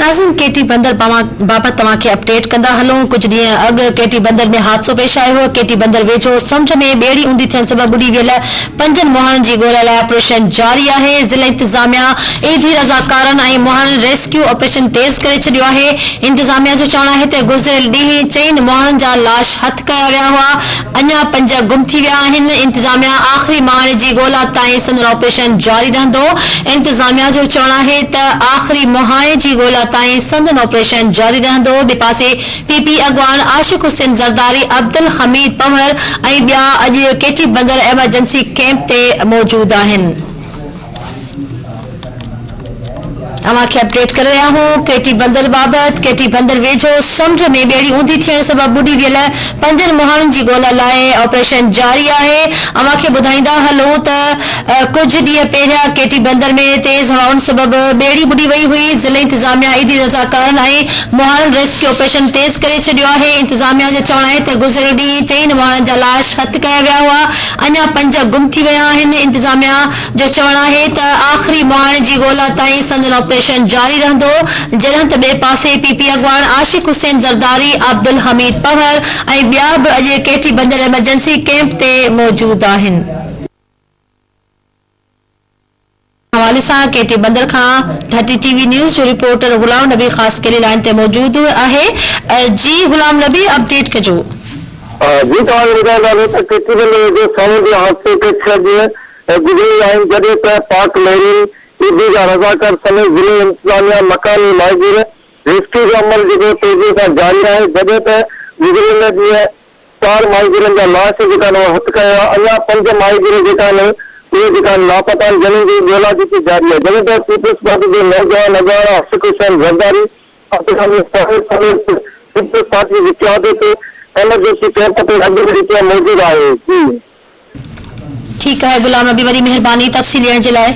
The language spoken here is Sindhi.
ناظرين ڪيٽي بندر بابت توهان کي اپڊيٽ ڪندا هلون ڪجهه ڏينهن اڳ ڪيٽي بندر ۾ حادثو پيش آيو هو ڪيٽي بندر ويجهو سمنڊ ۾ ٻيڙي اونڌي ٿيڻ سبب ٻڏي ويل پنجن مهاڻن جي ڳولا لاء آپريشن جاري آهي ضلعي انتظاميا ايڌي رضاڪارن ۽ مهاڻن ريسڪيو آپريشن تيز ڪري ڇڏيو آهي انتظاميا جو چوڻ آهي ته گذريل ڏينهن چئن مهاڻن جا لاش هٿ ڪيا ويا هئا اڃا پنج گم ٿي ويا آهن، انتظاميا آخري مهاڻي جي ڳولا تائين سندن آپريشن جاري رهندو، انتظاميا جو چوڻ آهي ته آخري مهاڻي جي ڳولا تائين سندن آپريشن جاري رهندو، ٻئي پاسي پي پي اڳواڻ عاشق حسين زرداري، عبدالحميد پنهور ۽ ٻيا اڄ ڪيٽي بندر ايمرجنسي ڪئمپ تي موجود آهن. اوهان کي اپڊيٽ ڪري رهيا آهيون ڪيٽي بندر بابت، ڪيٽي بندر ويجهو سمنڊ ۾ ٻيڙي اونڌي ٿيڻ سبب ٻڏي ويل پنجن مهاڻن جي ڳولا لاء آپريشن جاري آهي، اوهان کي ٻڌائيندا هلون ته ڪجهه ڏينهن پهريان ڪيٽي بندر ۾ تيز هوائن سبب ٻيڙي ٻڏي وئي هئي، ضلعي انتظاميا ايڌي رضاڪارن ۽ مهاڻن ريسڪيو آپريشن تيز ڪري ڇڏيو آهي، انتظاميا جو چوڻ آهي ته گذريل ڏينهن چئن مهاڻن جا لاش هٿ ڪيا ويا هئا، اڃا پنج گم ٿي ويا آهن، انتظاميا جو چوڻ آهي ته آخري مهاڻي جي ڳولا تائين سندن آپريشن جاري رهندو، جڏهن ته ٻئي پاسي پي پي اڳواڻ عاشق حسين زرداري، عبدالحميد پنهور ۽ ٻيا به اڄ ڪيٽي بندر ايمرجنسي ڪئمپ تي موجود آهن. حوالي سان ڪيٽي بندر کان ٺٽي ٽي وي نيوز جو رپورٽر غلام نبي خاصخيلي لائين تي موجود آهي، جي غلام نبي اپڊيٽ ڪجو. جي توهان کي ٻڌائينداسين ته ڪيٽي بندر ويجهو سامونڊي حادثي کي ڇهه ڏينهن گذري ويا آهن جڏهن ته پاڪ ميرين، ايڌي جا رضاڪار سميت ضلعي انتظاميا، مقامي ماهيگير ريسڪيو جو عمل جيڪو تيزي سان جاري آهي جڏهن ته گذريل ڏينهن چار ماهيگيرن جا لاش جيڪا آهن اهي هٿ ڪيا ويا اڃا پنج ماهيگير جيڪا آهن اهي جيڪا آهن لاپتا آهن جنھن جي ڳولا جيڪي جاري آهي جڏهن ته پيپلز پارٽي جي نوجوان اڳواڻ عاشق حسين زرداري عبدالحميد طاهر سميت پيپلز پارٽي جي قيادت ايمرجنسي ڪئمپ تي اڳ به جيڪي موجود آهي جي. ٺيڪ آهي غلام نبي وڏي مهرباني تفصيل ڏيڻ جي لاء.